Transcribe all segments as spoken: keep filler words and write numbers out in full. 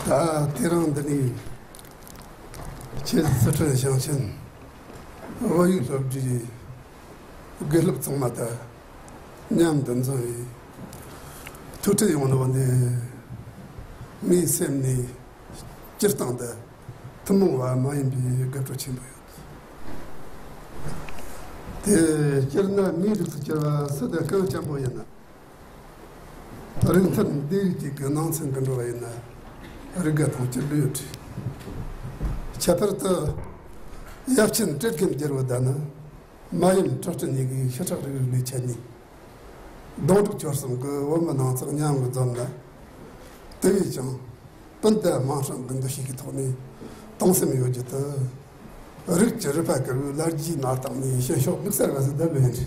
ད་དེ་རིང་འདི་ནས་ཁྱེད་སི་ཁྲོན་ཞིང་ཆེན་བོད་ཡིག་སློབ་གྲྭའི་དགེ་སློབ་ཚང་མ་དང་མཉམ་དུ་འཛོམས་པའི་ཐུགས་ཁྲལ་ཡོང་ནོ་འདི་ངའི་སེམས་ནས་སྤྱིར་བཏང་དུ་ཐུན་མོང་བ་མ་ཡིན་པའི་དགའ་སྤྲོ་ཆེན་པོ་ཡོད། དེ་སྤྱིར་ན་མིའི་རིགས་སུ་གྱུར་པ་སུ་དང་གང་འཆམ་པོ་ཡིན་ན། རིགས་མཐུན་འདི་རིགས་ཅིག་གི་ནང་ཚན་གྱི་འགྲོ་བ་ཡིན་ན་རིགས་དགའ་དང་སྐྱིད་ལོས་ཡོད་དྲི། ཁྱད་པར་དུ་ཡབ་ཆེན་བཀྲས་རྒན་རྒྱལ་པོ་དང་ནི་མ་ཡུམ་ཁྲི་སྲོང་གཉིས་ཀྱིས་ཤ་ཁྲག་རིགས་རུས་ལས་ཆད་ནས་གདོང་དྲུག་ཆོལ་གསུམ་གྱི་བོད་མི་ནང་ཚགས་མཉམ་གྱི་འཛོམས་ན། དེ་བས་ཀྱང་སྤུན་ཟླ་དམངས་སྲུང་གི་འདུ་ཤེས་ཀྱི་ཐོག་ནས་གཏོང་སེམས་ཡོད་རྒྱུ་དེ། རིགས་ཀྱི་རུས་པ་བསྐལ་བའི་ལར་རྒྱས་མ་བཏང་ནས་ཤེས་ཤོག་དམིགས་བསལ་བ་ཟིག་བསྡད་ལོས་ཡིན།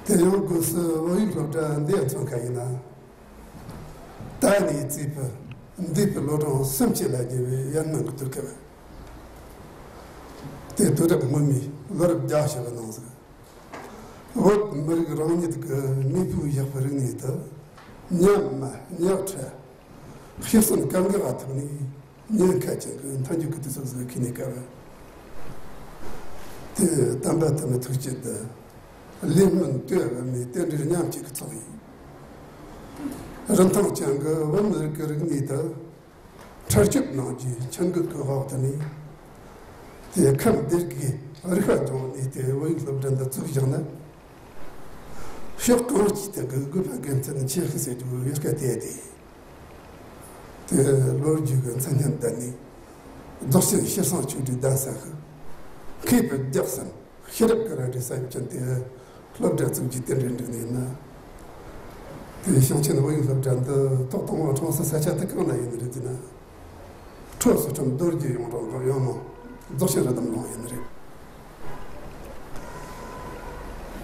དེ་ཡང་སྒོས་སུ་བོད་ཡིག་སློབ་གྲྭ་འདི་མཚོན་ཁ་ཡིན་ན། ད་ནས་བརྩིས་པའི་འདས་པའི་ལོ་གྲངས་སུམ་ཅུ་ལ་ཉེ་བའི་ཡར་སྔོན་གྱི་དུས་སྐབས། དེ་དུས་རབས་སྔོན་མའི་ལོ་རབས་བརྒྱད་ཅུ་བའི་ནང་ཟིག་བོད་མི་རིགས་རང་ཉིད་ཀྱི་མེས་པོས་བཞག་པའི་རིག་གནས་དེ་ཉམས་དམའ་ཉག་ཕྲ། ཤི་གསོན་སྐབས་འགག་ཐུག་ནས་ཉེན་ཁ་ཅན་གྱི་མཐའ་མཇུག་གི་དུས་ཚོད་ཟིག་ཁེལ་ནས་སྐབས། དེ་དམ་པ་དེ་མི་ཐུགས་བསྐྱེད་དུ་ལས་སྨོན་དུས་བབ་མའི་རྟེན་འབྲེལ་མཉམ་སྐྱེད་ཀྱི་ཚོགས་ཡིན། རིན་ཐང་ཅན་གྱི་བོད་མི་རིགས་ཀྱི་རིག་གནས་དེ་འཕྲུལ་སྐྱོབ་གནང་རྒྱུའི་ཆིངས་འགལ་གྱི་འོག་ཏུ་ནས། དེ་ཁམས་སྡེ་དགུའི་རིག་པ་འབྱུང་གནས་དེ་བོད་ཡིག་སློབ་གྲྭ་འདི་བཙུགས་བཞག་ན། ཕྱོགས་གང་ཅིའི་ཐད་ཀྱི་དགོས་པ་དགེ་མཚན་ཆེ་ཤོས་ཟེར་རྒྱུ་ཡོད་སྐད་དེ་དེ། དེ་ལོ་རྒྱུས་ཀྱི་མཚན་སྙན་བསྟན་ནས་རྫོགས་ཆེན་ཤྲི་སེང་ཆོས་སྒྲོན་གདན་ས་གི་མཁས་པའི་རྒྱལ་སྲས་ཤེས་རབ་ཀྱི་རལ་གྲི་ས་ཡོམ་ཅན་དེ་སློབ་གྲྭ་བཙུགས་རྒྱུའི་རྟེན་འབྲེལ་འགྲིག་ནི་ཡིན་ན། དེ་ཞིང་ཆེན་བོད་ཡིག་སློབ་གྲྭ་འདི་ཐོག་དང་པོ་འཁྲུངས་ས་ས་ཆ་དེ་གང་ན་ཡིན་ནི་རེད་ཟེར་ན། ཁྲོ་ཚུལ་ཁྲིམས་རྡོ་རྗེ་གཡུང་དྲུང་གི་གཡུང་མོ་རྫོགས་ཆེན་རི་དམ་ལུང་ཡིན་ནི་རེད།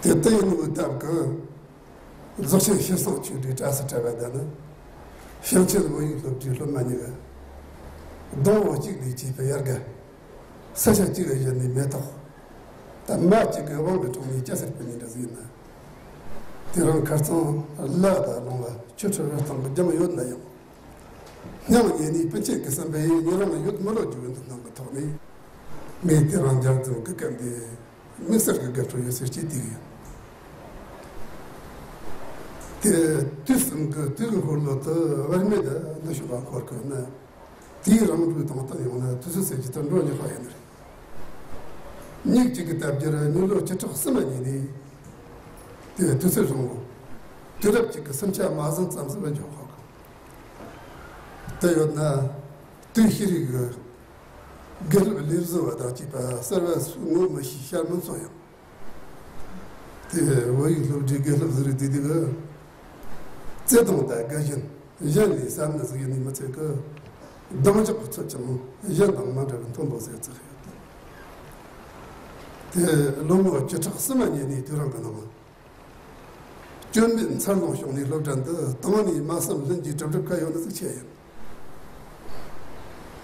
དེ་ལྟ་ཡིན་ནོ་སྟབས་ཀྱིས། རྫོགས་ཆེན་ཤྲི་སེང་ཆོས་སྒྲོན་བཀྲ་ཤིས་གྲགས་པ་དང་ནི། ཞིང་ཆེན་བོད་ཡིག་སློབ་གྲྭའི་སློབ་མ་གཉིས་ཀ། སྡོང་བོ་གཅིག་ལས་སྐྱེས་པའི་ཡར་རྒན། ས་ཆ་གཅིག་ལ་བཞད་ནས་མེ་ཏོག་ད་མ་གཅིག་གི་དབང་གིས་འཁྲུངས་ནས་སྐྱ་སེར་སྤུན་གཉིས་འདྲ་ཟིག་ཡིན་ན། དེ་རིང་ཁ་རྩང་ལ་དང་ལུང་བ་ཆོས་ཁྲི་རི་སྟེང་གི་རྒྱང་ཡོད་ན་ཡང་། སྙིང་ཉེ་ནས་སྤུན་མཆེད་ཀྱི་བསམ་པས་ཉེ་རིང་ཡོད་མི་ལོ་རྒྱུས་འདི་སྣང་གི་ཐོག་ནས། ངས་དེ་རིང་འཇར་འཛོམས་ཀྱི་སྐབས་འདི། དམིགས་བསལ་གྱི་དགའ་སྤྲོ་ཡོད་སའི་སྐྱིད་དེ་ཡིན། དེ་དུས་གསུམ་གྱི་དུས་ཀྱི་འཁོར་ལོ་དུ་བར་མེད་དུ་འདུ་ཤོག་པ་འཁོར་གི་ན། དེའི་རང་གྲོས་དང་བསྟུན་ཡོང་ན་དུས་ཚོད་ཟེར་གྱི་དུ་འགྲོ་ཉེ་ཁ་ཡིན་རེད། མིག་གཅིག་གི་སྟབས་ཀྱིས་མི་ལོ་བཅུ་ཕྲག་གསུམ་ཉིན་ནས། དེ་དུས་ཚོད་རིང་བོ། དུས་རབས་གཅིག་གི་སུམ་ཆ་མ་ཟིན་ཙམ་ཟིན་པ་འཇོག་ཁག་གི། དེ་ཡོད་ན། དུས་ཤེས་རིག་གི། དགེ་སློབ་ལས་བཟོ་བ་དང་བཅས་པ་གསར་བ་སུས་ངོ་མི་ཤེས་ཤར་མི་ཚོ་ཡང་། དེ་བོད་ཡིག་སློབ་གྲྭའི་དགེ་སློབ་ཟིག་རེད། དེ་དེ་གི་བརྩེ་དུང་དང་དགའ་ཞེན་གཞན་ལས་ཟབ་ནི་ཟིག་ཡིན་ནི་མི་ཚད་གི། གདེང་འཇོག་གི་ཚུལ་ཀྱང་གཞན་དང་མ་འདྲ་བའི་མཐོན་པོ་ཟིག་བརྩི་གི་ཡོད། དེ་ལོ་ངོ་བཅུ་ཕྲག་གསུམ་ཉིན་ནས་དུས་རིང་གི་ནང་། སྐྱོན་མེད་འཚར་ལོངས་བྱུང་ནས་སློབ་གྲྭ་འདི་དང་ནས་མ་བསམ་ལྷུན་གྱིས་གྲུབ་གྲུབ་ཀ་ཡོད་ནི་ཟིག་ཆེ་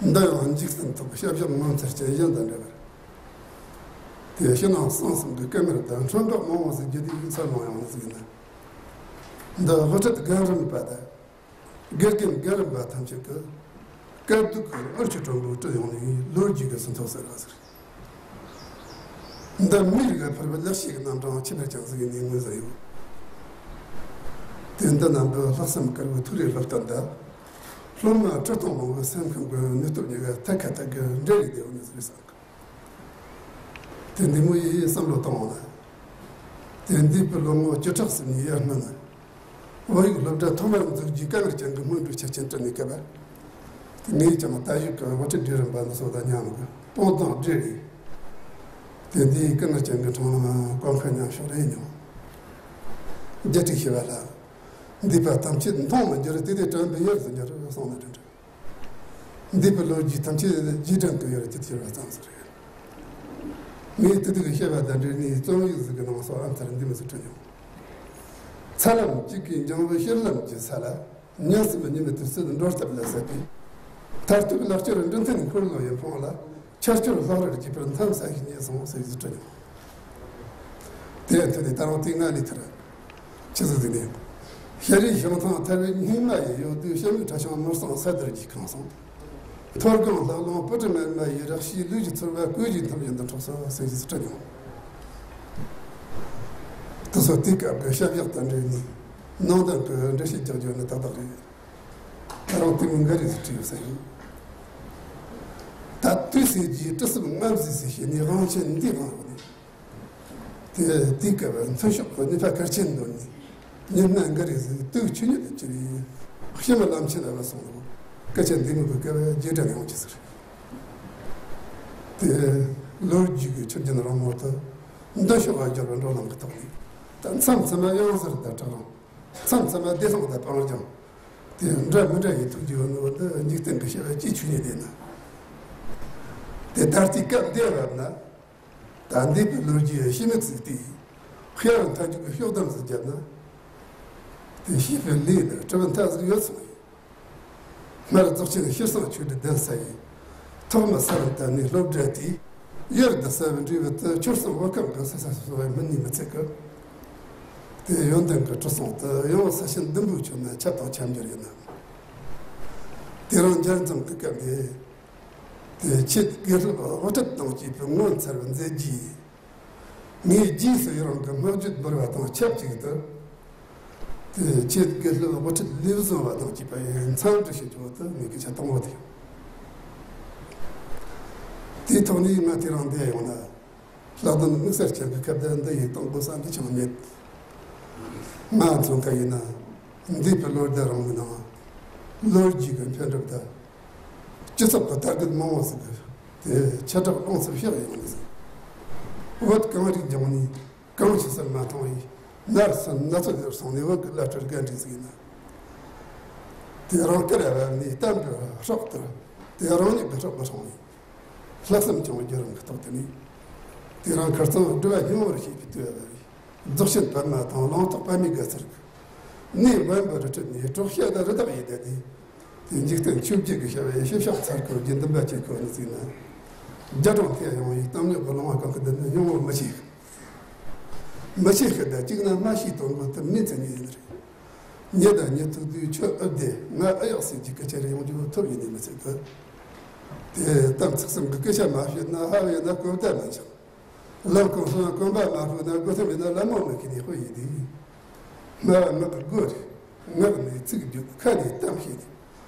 ཡིན། འདི་ཡང་འཇིག་རྟེན་ཐོག་ཞབས་ཞུམ་ངོ་མཚར་ཅན་གཞན་དང་འདྲ་བར། དེ་ཕྱི་ནང་གསང་གསུམ་གྱི་སྐུ་དམར་དང་འཕྲིན་ཕྲག་མང་བོ་ཟིག་བརྒྱུད་དེ་འཚར་ལོངས་ཡོང་ནི་ཟིག་ཡིན། འདི་དབུ་ཁྲིད་རྒན་རིམ་པ་དང་། དགེ་རྒན་རྒན་རིམ་པ་ཐམས་ཅད་ཀྱིས་དཀའ་སྡུག་གི་འུར་གྱིས་དྲོན་པོ་དཀྲིས་ཡོང་ནས་ལོ་རྒྱུས་ཀྱི་ཟིན་ཐོ་ཟེར་བ་ཟེར། འདི་མིའི་རིགས་ལ་ཕུལ་བའི་ལེགས་སྐྱེས་ཀྱི་རྣམ་གྲངས་ཆེ་བར་ཀྱང་གཟིགས་ནས་ངོས་ཟིན་ཡོད། དེ་འདི་རྣམས་ཀྱི་ལྷག་བསམ་དཀར་པོའི་ཐུགས་རེ་སློབ་སྟོན་དང་། སློབ་མ་ཁྲི་སྟོང་མང་པོའི་སེམས་ཁམས་ཀྱི་ནུས་སྟོབས་གཉིས་ཀ་ཐད་ཀ་ཐད་ཀ་འབྲེལ་ཡོད་དེ་ཡོད་ནི་ཟེར་བསམ་གི། དེ་འདི་མོ་ཡིས་བསམ་བློ་བཏང་བ་ན། དེ་འདས་པའི་ལོ་ངོ་བཅུ་ཕྲག་གསུམ་ནས་ཡར་སྔོན་ན། བོད་ཡིག་སློབ་གྲྭ་ཐོག་མར་འཛུགས་རྒྱུའི་དཀའ་ངལ་ཅན་གྱི་སྔོན་འགྲོའི་ཆ་རྐྱེན་བསྐྲུན་ནས་སྐབས། དེ་ངས་ཀྱང་ད་ཡིག་གི་དབུ་ཁྲིད་སྒྲིག་རིམ་པ་འདི་ཚོ་དང་མཉམ་གི་སྤོང་ལྡང་སྦྲེལ་རེད། དེ་འདིའི་དཀའ་ངལ་ཅན་གྱི་འཕྲང་ལམ་གོམ་ཁ་མཉམ་ཞུགས་རེད་མྱོང་། རྒྱལ་སྲས་ཞི་བ་ལྷ། འདས་པ་ཐམས་ཅད་མཐོང་མི་འགྱུར་དེ་དེ་དྲན་པའི་ཡུལ་དུ་འགྱུར་གསུངས་ནི་འདྲ་འདྲ། འདས་པའི་ལོ་རྒྱུས་ཐམས་ཅད་རྗེས་དྲན་གྱི་ཡུལ་གྱི་ཐེར་བ་ཙམ་ཟེར་ཡོད། ངས་དེ་དུས་བཤད་པ་དང་འབྲེལ་ནས་རྩོམ་ཡིག་ཟིག་གི་ནང་སོགས་ཨ་མཐར་འདི་མི་ཟིག་བྲིས་མྱོང་། ཚ་ལམ་གཅིག་གིས་འགྱིང་བའི་ཤེལ་ལམ་གྱི་ས་ལ། ཉིན་གསུམ་ཉི་མའི་དུས་ཚོད་འགྲོ་སྟབས་ལ་ཟད་པས། མཐར་ཐུག་ལག་སྐྱེལ་འགྲུལ་འཐེན་འཁོར་ལོ་ཡི་འཕོངས་ལ། ཆར་ཆུར་ལྷག་རལ་གྱིས་པར་མཐའ་ས་ཞིག་རྙེད་སོང་ཟེར་ཡིག་བྲིས་མྱོང་། དེ་ཡང་ཐོན་ནས་ད་རུང་དེ་སྔ་ལས་མཐར། ཆི་ཟིག་ཟིག་ནས། ཤ་རུས་ཞིང་ཐང་ཐར་པའི་སྙིགས་མ་ཡི། གཡོ་སྡུག་ཤ་མིག་ཁྲ་ཆུང་ནོར་བཟང་ས་དར་གྱི་ཁང་བཟང་། མཐོ་སྒང་ལྷ་ལུང་སྤུ་གྲི་མེད་མ་ཡི། རག་ཤིས་ལུས་ཀྱི་ཚོར་བ་ཀུན་གྱི་མཐུན་རྐྱེན་དུ་འཕྲོག་སོ་ཟེར་གྱི་སི་ཁྲ་མྱོང་། དེ་ཚོ་དེའི་སྐབས་ཀྱི་ཞབས་བཞག་དང་འབྲེལ་ནས་ནང་དོན་གྱི་འགྲེལ་བཤད་རྒྱག་རྒྱུ་ནི་ཏག་ཏག་རེད། ད་རུང་དེ་མོ་འགའ་རེ་ཟིག་བྲིས་ཡོད་ས་ཡིན། ད་དུས་ཟེར་གྱི་དྲི་ཟབ་རྔམ་ཟེར་ཟེར་བྱས་ནས་དབང་ཆེན་འདི་དབང་རོགས་ནས། དེ་དེའི་སྐབས་མཐུན་ཕྱོགས་ཀྱི་ནུས་པ་གལ་ཆེན་འདོན་ནས་མྱི་སྣ་འགའ་རེ་ཟིག་དུག་ཆུ་ཉིད་དུ་གྱུར་བའི་ཕྱི་མི་ལམ་ཆེན་ལ་སོང་ནས་སྐད་ཆ་འདི་མོ་གི་སྐབས་རྗེས་དྲན་ཡོང་གི་ཟེར། དེ་ལོ་རྒྱུས་ཀྱི་ཆུ་རྒྱུན་རིང་མོ་དུ་མདུན་ཕྱོགས་ལ་འགྱུར་བ་འགྲོ་ལམ་གྱི་ཐོག་ནས། ད་མཚམས་མཚམས་ཡང་ཟེར་ད་གྲག་རང་། མཚམས་མཚམས་བདེ་སློང་དང་སྤང་ལྗང་། དེ་འདྲ་མི་འདྲ་ཡི་ཐུགས་རྒྱུ་ནོར་འདི་འཇིག་རྟེན་གྱི་བྱ་བ་ཅིའི་ཆོས་ཉིད་ཡིན་ན། དེ་ད་ལྟའི་སྐབས་འདིར་བབ་ན། ད་འདས་པའི་ལོ་རྒྱུས་ཕྱི་མིག་ཙིག་དེ་ཤེས་རབ་མཐའ་མཇུག་གི་ཕྱོགས་བསྡོམས་སུ་བརྒྱབ་ན། དེ་ཤེས་པའི་ལས་ལ་གྲུབ་པ་མཐའ་ཟིག་ཡོད་སོང་ཡིན། སྔར་རྫོགས་ཆེན་ཤེར་སང་ཆོས་སྒྲིག་གདན་ས་ཡི་ཐོག་མ་གསར་བཏབ་ནས་སློབ་གྲྭ་དེའི་ཡུལ་དུ་གསལ་བའི་འབྲས་བུ་དུ་ཆོས་སྲུང་བོད་ཁམས་ཀྱི་ས་ས་སོ་སོ་བའི་མི་ནི་མི་ཚད་ཀི། དེ་ཡོན་ཏན་གྱི་གྲུ་ཟུང་དུ་ཡང་ས་ཆེན་བདུན་པོའི་ཆོས་ནི་ཁྱབ་དང་ཁྱབ་འགྱུར་ཡིན་ན། དེ་རིང་འཇར་འཛོམས་ཀྱི་སྐབས་འདི། དེ་ཆེད་དགེ་སློབ་དབུ་ཁྲིད་དང་བཅས་པའི་ངོ་མཚར་བའི་མཛད་རྗེས། ངའི་རྗེས་སུ་ཡི་རང་གི་སྨྲ་བརྗོད་འབུལ་བ་དང་ཆབས་ཅིག་ཏུ། དེ་ཆེད་དགེ་སློབ་དབུ་ཁྲིད་ལས་བཟོ་བ་དང་བཅས་པ་ཡི་མཚམས་འདྲི་ཞུ་རྒྱུ་དེ་ངའི་སྐད་ཆ་དང་པོ་དེ་ཡིན། དེའི་ཐོག་ནས་ང་དེ་རིང་འདིར་ཡོང་ན། ལྷག་དོན་དམིགས་བསལ་ཅན་གྱི་ཁ་བརྡ་འདི་ཡིས་གཏོང་དགོས་ས་འདི་ཅང་མེད། ང་ཚོ་ག་ཡིན་ན། འདས་པའི་ལོ་ཟླ་རིང་མོའི་ནང་། ལོ་རྒྱུས་ཀྱི་འཕེལ་འགྲིབ་དང་། སྤྱི་ཚོགས་ཀྱི་དར་རྒུད་མང་བོ་ཟིག་གི་དེ་ཆེ་དྲག་ལོངས་སུ་བཤད་ཡོང་ནས་ཟིག་བོད་གངས་རིའི་ལྗོངས་ནས་གངས་ཆུ་སེར་མ་མཐོང་བའི་ནར་སོན་ན་ཚོད་ཡོད་སོང་ནས་བོད་ཀྱི་བླ་སྤྲུལ་དགའ་འདྲིས་ཟིག་ཡིན་ན། དེ་རང་དཀར་ཡ་བབ་ནས་གཏམ་གྱི་སྲོག་ལྟར་དེ་རང་ཉིད་ཀྱི་སྲོག་གི་སྲོག་ནས། ལྷག་བསམ་བྱུང་བའི་བརྒྱུད་རིམ་གྱི་ཐོག་དེ་ནས། དེ་རིང་ཁ་རྩང་སྒྲུབ་པ་སྙིང་པོར་བྱེད་པའི་དུས་བབ་རེད། རྫོགས་ཆེན་པདྨ་དང་ལུང་རྟོགས་པདྨའི་དགའ་ཚལ་གྱི་གནས་དབེན་པ་རུ་ཁྲིད་ནས་གྲོགས་ཤ་དང་རི་དྭགས་ཡི་བདག་དེ། དེ་འཇིག་རྟེན་ཆོས་བརྒྱད་ཀྱི་བྱ་བའི་ཞིབ་བཤགས་ཚར་ཁུར་གྱི་འདུན་པ་ཅན་ཁོ་ནི་ཟིན་ན། རྒྱ་གྲོང་ཐེ་ཡོང་བའི་གཏམ་རྙོག་གི་ལུང་བ་གང་གི་འདི་ནི་སྙིང་པོ་མི་ཤེས། མི་ཤེས་ཤི་ད་གཅིག་ན་མ་ཤེས་དོན་གོ་ཐུབ་མིན་ཚེ་ཉིད་ཡིན་རེད། ཉེ་དང་ཉེ་ཐུག་དུས་ཆོས་ཨུ་བདེ་ང་ཨུ་ཡག་ཟེར་གྱི་སྐད་ཆ་རེ་ཡོང་རྒྱུ་ཐོབ་ཡིན་ནི་མི་ཚད་གི། དེ་གཏམ་ཚིག་གསུམ་གྱི་སྐད་ཆ་མ་བཤད་ན་ཧ་བས་ན་གོ་བརྡ་མི་འཆང་། ལམ་གང་སོང་གོམ་པ་མ་ཕུག་ན་སྒོ་ཐེམ་མེད་ན་ལམ་མོ་མི་ཁི་ནི་ཧོ་ཡི་དི། སྨྲ་བ་ངག་གི་སྒོ་རེད། ངག་ནས་ཚིག་བརྗོད་ཁ་ནས་གཏམ་བཤད་དེ།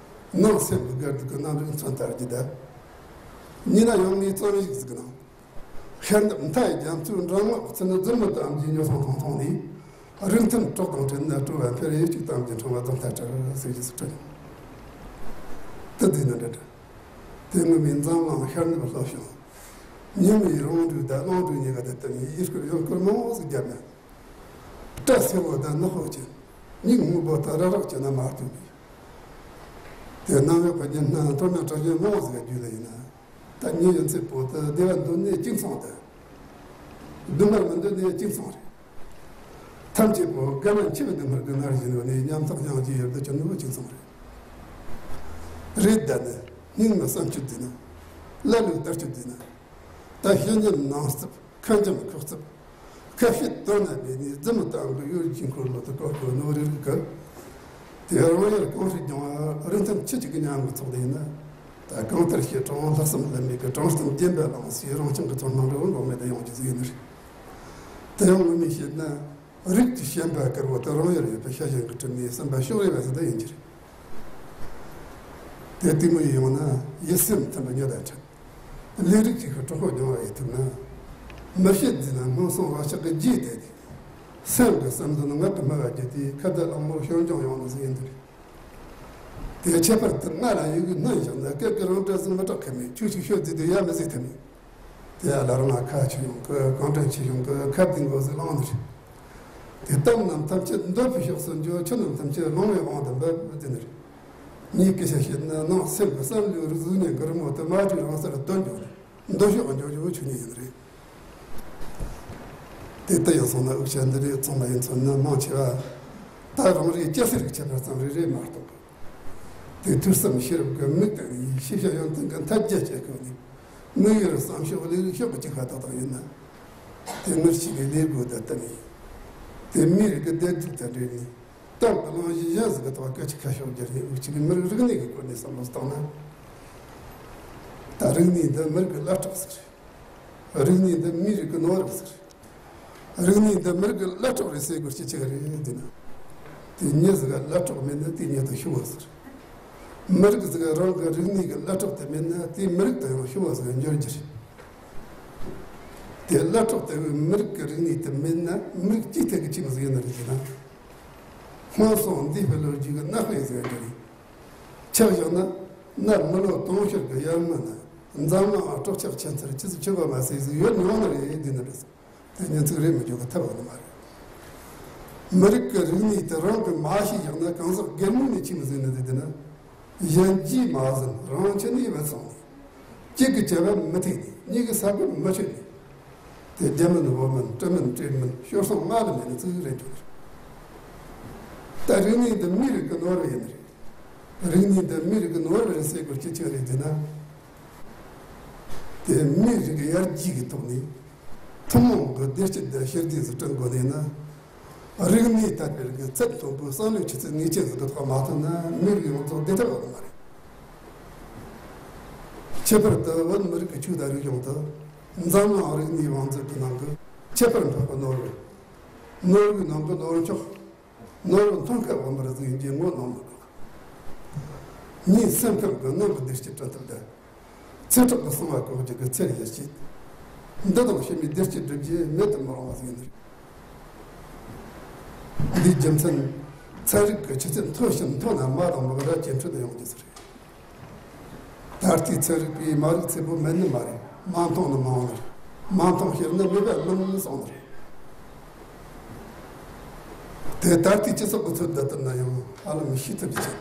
ནང་སེམས་ཀྱི་དགའ་སྡུག་གི་རྣམ་རིག་མཚོན་ལྟར་གྱི་བརྡ། ཉིན་ན་ཡང་ངའི་རྩོམ་ཡིག་ཟིག་ནང་། ཤར་ནུབ་མཐའ་ཡི་རྒྱ་མཚོའི་འགྲམ་ངོགས་ཚུན་འཛུམ་མོ་དམ་གྱི་ཉོ་ཚོང་ཐོང་ཐོང་ནས། རིགས་མཐུན་གྲོགས་དང་བྲལ་ན་སྤྲོ་བ་འཕེལ་ཡུལ་གཅིག་དམ་གྱི་འཕྲེང་བ་རྫོང་མཐའ་བྲལ་ཟེར་གྱི་སུ་བྲལ། དེ་དུས་ན་འདྲ་འདྲ། དེ་སྔོན་མའི་འཛམ་གླིང་ཤར་ནུབ་ལྷོ་བྱང་། ཉི་མའི་རང་འགྲོས་དང་གླང་འགྲོས་གཉིས་ཀ་དང་བསྟུན་ནས་ཡིད་སྐོར་ཡོན་སྐོར་མང་བོ་ཟིག་བརྒྱབ་ན། སྐྲ་སེར་པོ་དང་ནག་པོ་ཅན། མིག་སྔུ་པོ་དང་རག་རག་ཅན་ན་མ་ཐུག་པའི། དེ་གནམ་འོག་གི་ཉི་སྣང་མཐོ་དམན་གྲགས་ཅན་མང་བོ་ཟིག་ག་རྒྱུད་ལ་ཡིན་ན། ད་ཉིན་ཡོད་ཚད་པོ་ད་བདེ་བ་འདོད་ནས་གཅིག་མཚུངས་ད། སྡུག་བསྔལ་མི་འདོད་ནས་གཅིག་མཚུངས་རེད། ཐམས་ཅད་པོ་དགའ་མ་འཆི་བའི་སྡུག་བསྔལ་གྱི་ངར་བཞིན་ཡོད་ནས་ཉམ་ཐག་ཡང་རྗེས་ཡོད་དུ་ཅི་ནུས་པ་གཅིག་མཚུངས་རེད། རེད་ད་ནི་སྙིང་ནི་བསམ་སྤྱོད་བསྡུས་ན། ཀླ་ཀློའི་ལྟ་སྤྱོད་བསྡུས་ན། ད་ཤེས་ཉམས་ནང་རྩིབ་ཁ་འཇམ་ཁོག་རྩིབ། ཁ་བཤད་དོན་ན་མེད་ནས་རྫུན་མ་བཏང་གི་ཡོད་ཀྱི་འཁོར་ལོ་དུ་བཀོད་དགོས་ནོ་རིགས་གི། དེ་རང་ཡར་གང་ཧྲི་རྒྱང་བ་རིན་ཐང་ཆེ་གཅིག་གི་ཉམས་ཀྱི་ཚོགས་དེ་ཡིན་ན། ད་གང་ལྟར་བཤད་གྲང་ལྷག་བསམ་ལྷད་མེད་ཀྱི་དྲང་གཏམ་བདེན་པ་བླངས་སའི་རང་བྱུང་གི་ཚོར་སྣང་རེ་བ་འགོག་མེད་དུ་ཡོང་རྒྱུ་ཟིག་ཡིན་ནི་རེད། དེ་ཡང་ངོ་མས་བཤད་ན། རིགས་ཀྱི་ཞེན་པ་དཀར་བོ་དེ་རང་ཡུལ་ཡོད་པའི་ཤ་ཞེན་གྱི་ཁྲིམས་ནས་སེམས་པ་ཕྱོགས་རིས་པ་ཟིག་ད་ཡིན་གྱི་རེད། དེ་གཏིང་མོ་ཡིན་ཡོང་ན་ཡིད་སེམས་མཐུན་པ་ཉོ་དང་འཕྲད། ལས་རིགས་ཀྱི་ཤུགས་གྲོགས་པོ་སྦྱོང་བ་ཡི་ཐུབ་ན། མི་བཤད་འཛིན་ན་སྔོན་སོང་བ་ཕྱག་གི་རྗེས་དེད་དེ། སེམས་ཀྱི་བསམ་འདུན་ངག་གི་སྨྲ་བ་བརྒྱུད་དེ་ཁ་བརྡ་གླང་མོར་ཤོར་འབྱུང་ཡོང་ནི་ཟིག་ཡིན་འདུག་དེ་ཁྱད་པར་དུ་ང་ལ་ཡི་གེ་སྣོན་བཞག་ན་སྐད་ཀྱི་རང་འདྲ་ཟིག་མི་གྲག་གི་མེད་ཁྱུག་ཅིག་ཤོད་དེ་དུ་ཡ་མི་ཟིག་ཐུབ་མེད། དེ་ཡ་ལ་རང་ང་ཁ་ཆུ་ཡོང་གི་གང་དྲན་ཆུ་ཡོང་གི་ཁ་བདེ་མགོ་ཟིག་ལངས་ནི་རེད། དེ་གཏམ་རྣམས་ཐམས་ཅད་འདོད་པའི་ཕྱོགས་སུ་འཇོག་ཆུ་རྣམས་ཐམས་ཅད་ལོང་བའི་དབང་དུ་འབབ་ཟེར་ནི་རེད། ངས་སྐད་ཆ་བཤད་ན་ནང་སེམས་ཀྱི་བསམ་བློའི་རིག་གཟུགས་བརྙན་གྱི་རི་མོ་དེ་མ་བྲིས་རང་སར་བཏོན་འཇོག་ནས་འདོད་ཕྱོགས་འཇོག་རྒྱུ་ཆོས་ཉིད་ཡིན་རེད། དེ་ལྟ་ཡིན་སོང་ན་འུ་ཅག་འདི་རིགས་ཚང་མ་ཡིན་ཚོད་ན་མང་ཆེ་བ་ད་རང་རེའི་སྐྱ་སེར་གྱི་ཁྱད་པར་ཙམ་རེ་རེ་མ་གཏོགས། དེ་ཐོས་བསམ་ཤེས་རབ་ཀྱི་མིག་དང་ནི་ཤེས་བྱ་ཡོན་ཏན་གྱི་མཐའ་རྒྱ་བཅད་ཁོ་ནས་དམིགས་ཡུལ་བསམ་ཕྱོགས་ལས་རིགས་ཕྱོགས་ཀྱི་གཅིག་ཁ་ཏག་ཏག་ཡིན་ན། དེ་ངར་ཞིག་གི་ལས་དགོས་ད་ལྟ་ནས། དེ་མིའི་རིགས་ཀྱི་བདེ་སྡུག་དང་འབྲེལ་ནས། ད་ ཡང་གི་གླེང་གཞི་གཞན་ཟིག་གི་ཐོག་སྐད་ཆ་ཁ་ཤོག་རྒྱག་རེད། འུ་ཅག་གི་མི་རིགས་རིག་གནས་ཀྱི་སྐོར་ནས་བསམ་བློ་བཏང་ན། ད་རིག་གནས་འདི་མི་རིགས་ཀྱི་བླ་སྲོག་ཟིག་རེད། རིག་གནས་འདི་མིའི་རིགས་ཀྱི་ནོར་བུ་ཟིག་རེད། རིག་གནས་འདི་མི་རིགས་ཀྱི་བླ་སྲོག་རེད་ཟེར་དགོས་རྒྱུ་ཅི་ཟིག་རེད་འདི་ན། དེ་མྱི་ཟིག་ག་བླ་སྲོག་མེད་ན་དེ་མྱི་དེ་ཤི་བ་ཟིག་རེད། མི་རིགས་ཟིག་ག་རང་གི་རིག་གནས་ཀྱི་བླ་སྲོག་དེ་མེད་ན་དེ་མི་རིགས་དེ་ཡང་ཤི་བ་ཟིག་འགྱུར་རྒྱུ་རེད། དེ་བླ་སྲོག་དེ་བས་མི་རིགས་ཀྱི་རིག་གནས་དེ་མེད་ན་མི་རིགས་ཅིག་ཐད་ཀྱི་ཅི་མི་ཟིག་ཡིན་ནི་རེད་ཟེར་ན། སྔོན་སོང་འདས་པའི་ལོ་རྒྱུས་ཀྱི་གནའ་དཔེ་ཟེར་རྒྱུ་རེད། ཆ་བཞག་ན་གནའ་མི་ལོ་དུང་ཕྱུར་གྱི་ཡར་སྔོན་ན་འཛམ་གླིང་ང་སྲོག་ཆགས་ཁྱད་མཚར་ཅི་ཟིག་ཆེ་བ་མ་ཟིག་ཟིག་ཡོད་མྱོང་ནི་རེད་འདི་ནི་རེད། དེ་ཉན་ཚིག་རེད་མི་འཇོག་གི་ཐབས་ཡོད་ནི་མ་རེད། མི་རིགས་ཀྱི་རིག་གནས་དེ་རང་གི་མ་ཤེས་བཞག་ན་གང་ཟག་སྒེར་ངོས་ནས་ཆི་མི་ཟིག་ནི་ཟིག་འདི་ན། གཞན་གྱིས་མ་ཟིན་རང་ཆི་ནས་བུད་སོང་ནས། གཅིག་གི་བྱ་བ་མི་ཐེག་ནས་གཉིས་ཀྱི་ས་བགོས་མི་ཆོད་ནས། དེ་རྒྱ་མིན་བོད་མིན་སྤྲིན་མིན་བྲེལ་མིན་ཤོར་སོང་ང་ལ་མེད་ནི་ཙིག་རེད་འགྱོ་གི་རེད། ད་རིག་གནས་འདི་མིའི་རིགས་ཀྱི་ནོར་བུ་ཡིན་ནི་རེད། རིག་གནས་འདི་མིའི་རིགས་ཀྱི་ནོར་བུ་རེད་ཟེར་དགོས་རྒྱུ་ཅི་རེད་ཟེར་ན། དེ་མིའི་རིགས་ཀྱི་ཡར་རྒྱས་ཀྱི་ཐོག་ནས་ཐུན་མོང་གི་བདེ་སྐྱིད་དང་ཞི་བདེ་ཟིག་བསྐྲུན་དགོས་ནས་ན། རིག་གནས་དར་སྤེལ་གྱི་ཚད་མཐོན་པོའི་བསམ་བློའི་ཆུ་ཚད་ངེས་ཅན་ཟིག་གི་ཐོག་མ་ཐོན་ན་མིའི་རིགས་ཡོངས་རྫོགས་བདེ་ཐབས་ཡོད་མ་རེད། ཁྱད་པར་དུ་བོད་མི་རིགས་ཀྱི་ཆོས་དང་རིག་གཞུང་དུ་འཛམ་གླིང་རིག་གནས་བང་མཛོད་ཀྱི་ནང་གི་ཁྱད་པར་འཕགས་པའི་ནོར་བུ། ནོར་བུའི་ནང་གི་ནོར་མཆོག་ནོར་བུ་མཐོང་ཁ་བ་མར་གཟིགས་ཡིན་གྱི་ངོ་གནོང་མི་དགོས། ངའི་སེམས་ཁམས་ཀྱི་ནང་གི་བདེ་སྐྱིད་བསྐྲུན་ཐབས་དང་། ཚེ་སྲོག་གི་གསང་བ་བཀོག་རྒྱུ་གི་ཚེ་ཡི་སྐྱིད། འདི་དང་ཕྱི་མའི་བདེ་སྐྱིད་སྒྲུབ་རྒྱུ་མེད་དུ་མི་རུང་བ་ཟིག་ཡིན། འདིའི་རྒྱུ་མཚན། ཚན་རིག་གི་ཆུ་ཚད་མཐོ་ཞིང་མཐོ་ན་མ་དང་མི་གི་ར་སྐྱེ་འཕྲོད་དུ་ཡོང་རྒྱུ་ཟིག་རེད། ད་ལྟའི་ཚན་རིག་པས་མ་རིག་ཚད་པོ་མེད་ནི་མ་རེད། མ་མཐོང་ནི་མ་འོང་ནི་རེད། མ་མཐོང་ཕྱིར་ནི་མེད་པ་ལོང་ནི་སོང་ནི་རེད། དེ་ད་ལྟའི་སྤྱི་ཚོགས་ཀྱི་ཚོད་ལྟ་ལྟར་ན་ཡང་ཧ་ལམ་ཤེས་ཐུབ་ཀྱི་ཆེད།